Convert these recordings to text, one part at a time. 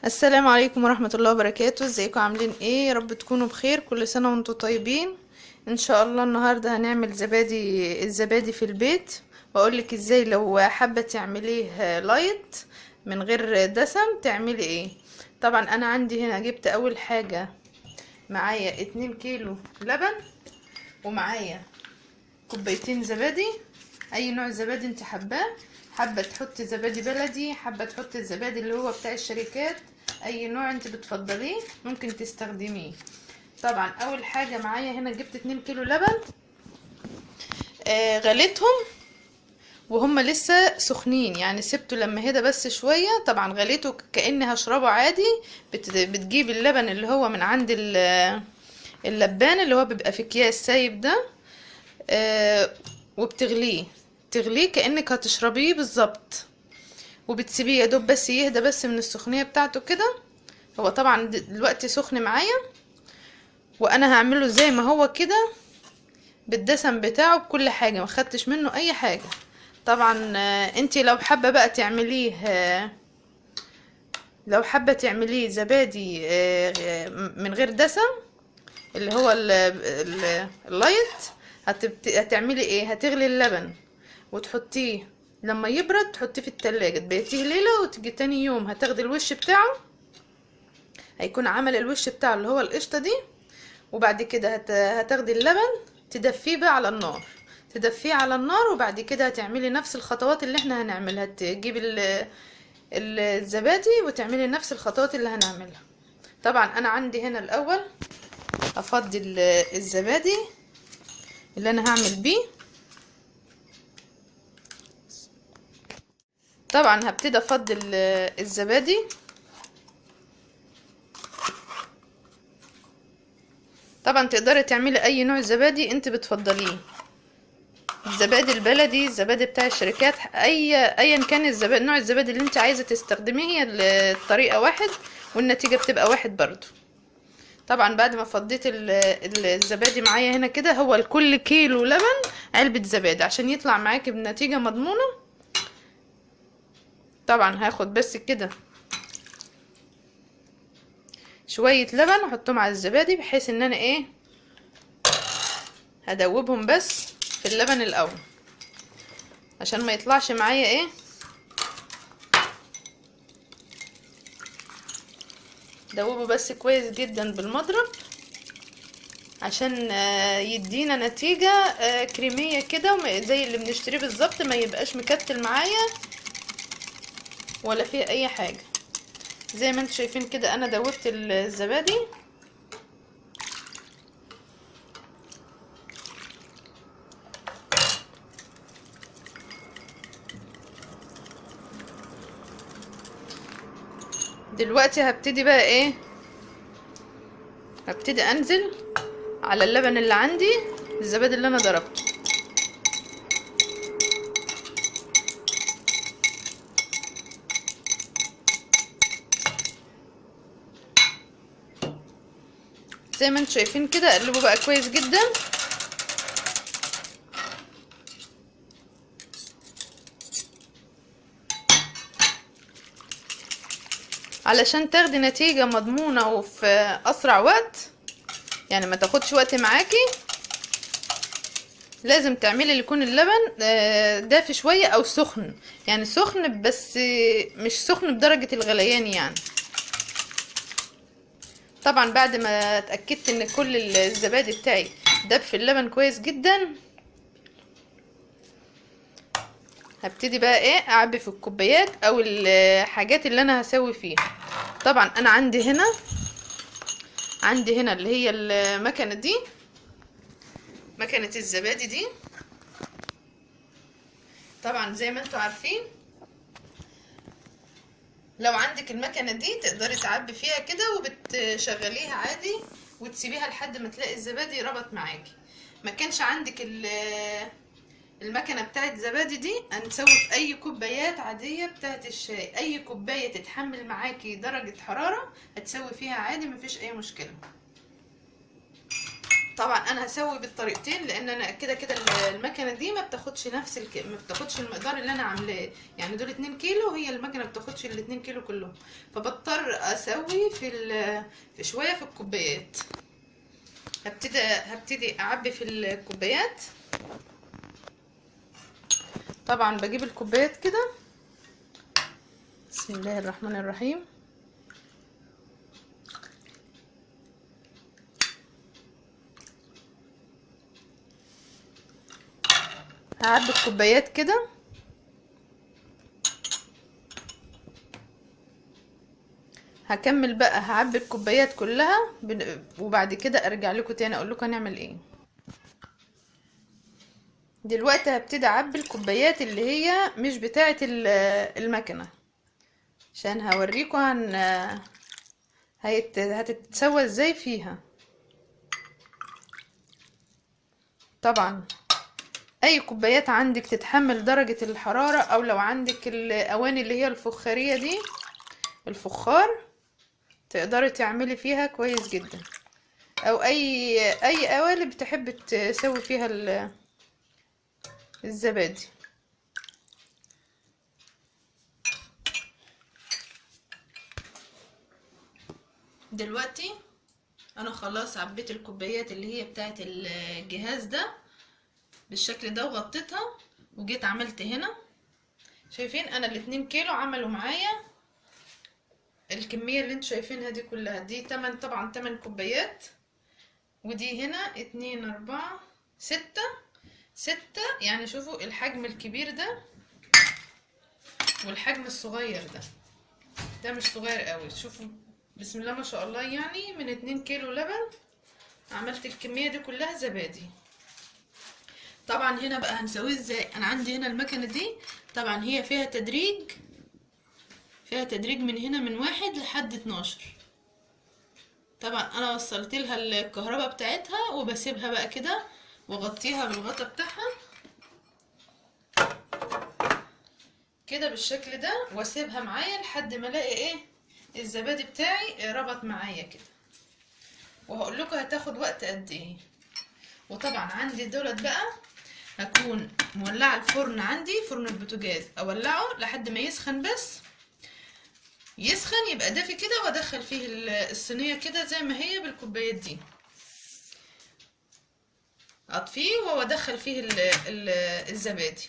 السلام عليكم ورحمة الله وبركاته. ازيكم عاملين ايه؟ يا رب تكونوا بخير. كل سنة وانتم طيبين. ان شاء الله النهاردة هنعمل زبادي، الزبادي في البيت، واقولك ازاي لو حابة تعمليه light من غير دسم تعملي ايه. طبعا انا عندي هنا جبت اول حاجة معايا 2 كيلو لبن، ومعايا كوبايتين زبادي، اي نوع زبادي انت حباه، حابة تحطي زبادي بلدي، حابة تحطي الزبادي اللي هو بتاع الشركات، اي نوع انت بتفضليه ممكن تستخدميه. طبعا اول حاجة معايا هنا جبت 2 كيلو لبن، غليتهم وهم لسه سخنين، يعني سبته لما هدى بس شوية. طبعا غليته كاني هشربه عادي. بتجيب اللبن اللي هو من عند اللبان اللي هو بيبقى في اكياس سايب ده، وبتغليه، تغليه كأنك هتشربيه بالظبط، وبتسيبيه يا دوب بس يهدى بس من السخونية بتاعته كده. هو طبعا دلوقتي سخن معايا، وانا هعمله زي ما هو كده بالدسم بتاعه بكل حاجة، ما خدتش منه اي حاجة. طبعا انتي لو حابة بقى تعمليه، لو حابة تعمليه زبادي من غير دسم اللي هو ال light، هتعملي ايه؟ هتغلي اللبن وتحطيه لما يبرد، تحطيه في التلاجة، تبيتيه ليلة، وتيجي تاني يوم هتاخدي الوش بتاعه، هيكون عمل الوش بتاعه اللي هو القشطة دي. وبعد كده هتاخدي اللبن تدفيه بقى على النار، تدفيه على النار، وبعد كده هتعملي نفس الخطوات اللي احنا هنعملها، تجيبي الزبادي وتعملي نفس الخطوات اللي هنعملها. طبعا انا عندي هنا الاول افضي الزبادي اللي انا هعمل بيه. طبعا هبتدي افضي الزبادي. طبعا تقدري تعملي اي نوع زبادي انت بتفضليه، الزبادي البلدي، الزبادي بتاع الشركات، ايا كان نوع الزبادي اللي انت عايزه تستخدميه، هي الطريقة واحد والنتيجة بتبقى واحد برضو. طبعا بعد ما فضيت الزبادي معايا هنا كده، هو لكل كيلو لبن علبة زبادي عشان يطلع معاكي بنتيجة مضمونه. طبعا هاخد بس كده شوية لبن واحطهم على الزبادي، بحيث ان انا ايه هدوبهم بس في اللبن الاول عشان ما يطلعش معايا ايه دوبه بس كويس جدا بالمضرب عشان يدينا نتيجة كريمية كده زي اللي بنشتريه بالظبط، ما يبقاش مكتل معايا ولا فيه اي حاجة. زي ما انتم شايفين كده انا دوبت الزبادي. دلوقتي هبتدي بقى ايه، هبتدي انزل على اللبن اللي عندي الزبادي اللي انا ضربته. زي ما انتم شايفين كده اقلبه بقى كويس جدا. علشان تاخدي نتيجة مضمونة وفي اسرع وقت، يعني ما تاخدش وقت معاكي، لازم تعملي اللي يكون اللبن دافي شوية او سخن، يعني سخن بس مش سخن بدرجة الغليان يعني. طبعا بعد ما اتأكدت ان كل الزبادي بتاعي داب في اللبن كويس جدا، هبتدي بقى ايه اعبي في الكوبايات او الحاجات اللي انا هسوي فيها. طبعا انا عندي هنا اللي هي المكنه دي، مكنه الزبادي دي. طبعا زي ما انتوا عارفين لو عندك المكنه دي تقدري تعبي فيها كده وبتشغليها عادي وتسيبيها لحد ما تلاقي الزبادي ربط معاكي. ما كانش عندك المكنه بتاعت زبادي دي، هنسوي في اي كوبايات عادية بتاعت الشاي، اي كوباية تتحمل معاكي درجه حرارة هتسوي فيها عادي، مفيش اي مشكلة. طبعا انا هسوي بالطريقتين، لان انا كده كده المكنه دي ما بتاخدش نفس ما بتاخدش المقدار اللي انا عاملاه، يعني دول 2 كيلو، هي المكنه ما بتاخدش ال 2 كيلو كلهم، فبضطر اسوي في شوية في الكوبايات. هبتدي اعبي في الكوبايات. طبعا بجيب الكوبايات كده، بسم الله الرحمن الرحيم. هعبي الكوبايات كده، هكمل بقى هعبي الكوبايات كلها، وبعد كده ارجع لكم تاني اقول لكم هنعمل ايه. دلوقتي هبتدي اعبي الكوبايات اللي هي مش بتاعه المكنه، عشان هوريكم عن هتتسوى ازاي فيها. طبعا اي كوبايات عندك تتحمل درجة الحرارة، او لو عندك الاواني اللي هي الفخارية دي الفخار تقدري تعملي فيها كويس جدا، او اي قوالب بتحب تسوي فيها الزبادي. دلوقتي انا خلاص عبيت الكوبايات اللي هي بتاعت الجهاز ده بالشكل ده وغطيتها، وجيت عملت هنا، شايفين انا 2 كيلو عملوا معايا الكمية اللي انتوا شايفينها دي كلها، دي 8، طبعا 8 كوبايات، ودي هنا 2 4 6 6، يعني شوفوا الحجم الكبير ده والحجم الصغير ده، ده مش صغير قوي، شوفوا بسم الله ما شاء الله، يعني من 2 كيلو لبن عملت الكمية دي كلها زبادي. طبعا هنا بقى هنسويه ازاي؟ انا عندي هنا المكنه دي طبعا هي فيها تدريج، فيها تدريج من هنا من 1 لحد 12. طبعا انا وصلت لها الكهرباء بتاعتها وبسيبها بقى كده واغطيها بالغطا بتاعها كده بالشكل ده، واسيبها معايا لحد ما الاقي ايه الزبادي بتاعي ربط معايا كده، وهقول لكم هتاخد وقت قد ايه. وطبعا عندي دولت بقى هكون مولعه الفرن، عندي فرن البوتاجاز اولعه لحد ما يسخن، بس يسخن يبقى دافي كده، وادخل فيه الصينية كده زي ما هي بالكوبايات دي، اطفيه وادخل فيه الزبادي.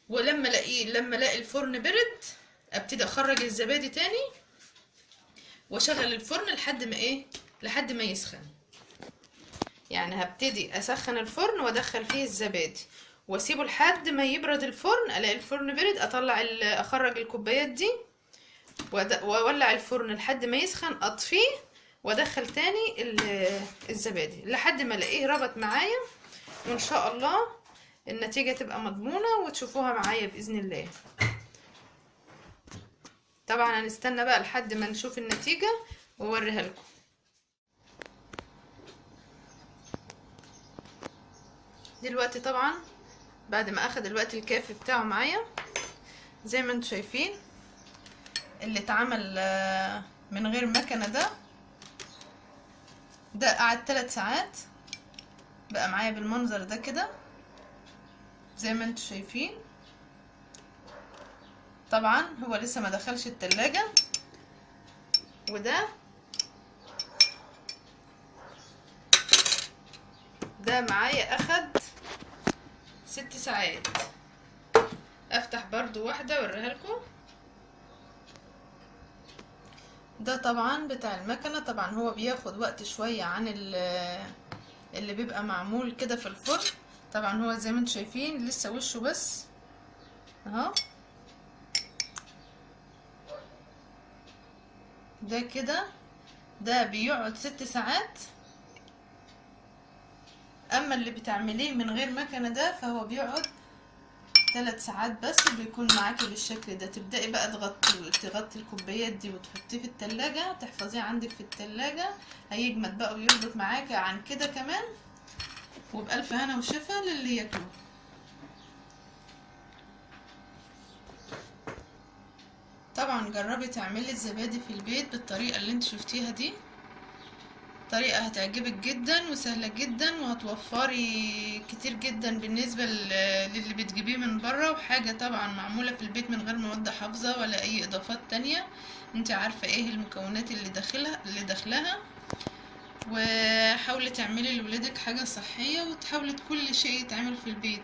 ولما الاقي لما الاقي الفرن برد ابتدي اخرج الزبادي تاني واشغل الفرن لحد ما ايه، لحد ما يسخن. يعني هبتدي اسخن الفرن وادخل فيه الزبادي واسيبه لحد ما يبرد الفرن، الاقي الفرن برد اطلع اخرج الكوبايات دي واولع الفرن لحد ما يسخن، اطفيه وادخل تاني الزبادي لحد ما الاقيه ربط معايا، وان شاء الله النتيجة تبقى مضمونة وتشوفوها معايا بإذن الله. طبعا هنستنى بقى لحد ما نشوف النتيجة واوريها لكم. دلوقتي طبعا بعد ما اخد الوقت الكافي بتاعه معايا زي ما انتم شايفين اللي اتعمل من غير مكنة ده قعد 3 ساعات بقى معايا بالمنظر ده كده زي ما انتم شايفين. طبعا هو لسه ما دخلش التلاجة، وده ده معايا اخد 6 ساعات. افتح برضو واحدة اوريها لكم. ده طبعا بتاع المكنة، طبعا هو بياخد وقت شوية عن اللي بيبقى معمول كده في الفرن. طبعا هو زي ما انتم شايفين لسه وشه بس اهو، ده كده ده بيقعد 6 ساعات. اما اللي بتعمليه من غير مكنة ده فهو بيقعد 3 ساعات بس، بيكون معاكي بالشكل ده. تبدأي بقى تغطي الكوبايات دي وتحطيه في التلاجة، تحفظيه عندك في التلاجة، هيجمد بقى ويربط معاكي عن كده كمان. وبألف هنا وشفا للي ياكله. طبعا جربي تعملي الزبادي في البيت بالطريقة اللي انت شفتيها دي. طريقة هتعجبك جدا وسهلة جدا، وهتوفري كتير جدا بالنسبة للي بتجيبيه من بره، وحاجة طبعا معمولة في البيت من غير مواد حافظة ولا اي اضافات تانية. انت عارفة ايه المكونات اللي داخلها. وحاولي تعملي لولادك حاجة صحية، وتحاولي كل شيء يتعمل في البيت.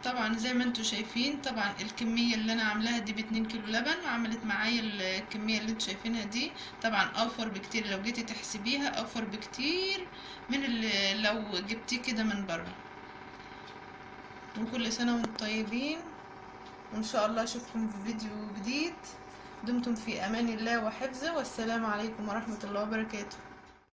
طبعا زي ما انتوا شايفين، طبعا الكمية اللي انا عاملاها دي ب2 كيلو لبن، وعملت معايا الكمية اللي انتوا شايفينها دي. طبعا اوفر بكتير لو جيتي تحسبيها، اوفر بكتير من اللي لو جبتيه كده من بره. وكل سنة وانتم طيبين، وان شاء الله اشوفكم في فيديو جديد. دمتم في امان الله وحفظه، والسلام عليكم ورحمة الله وبركاته.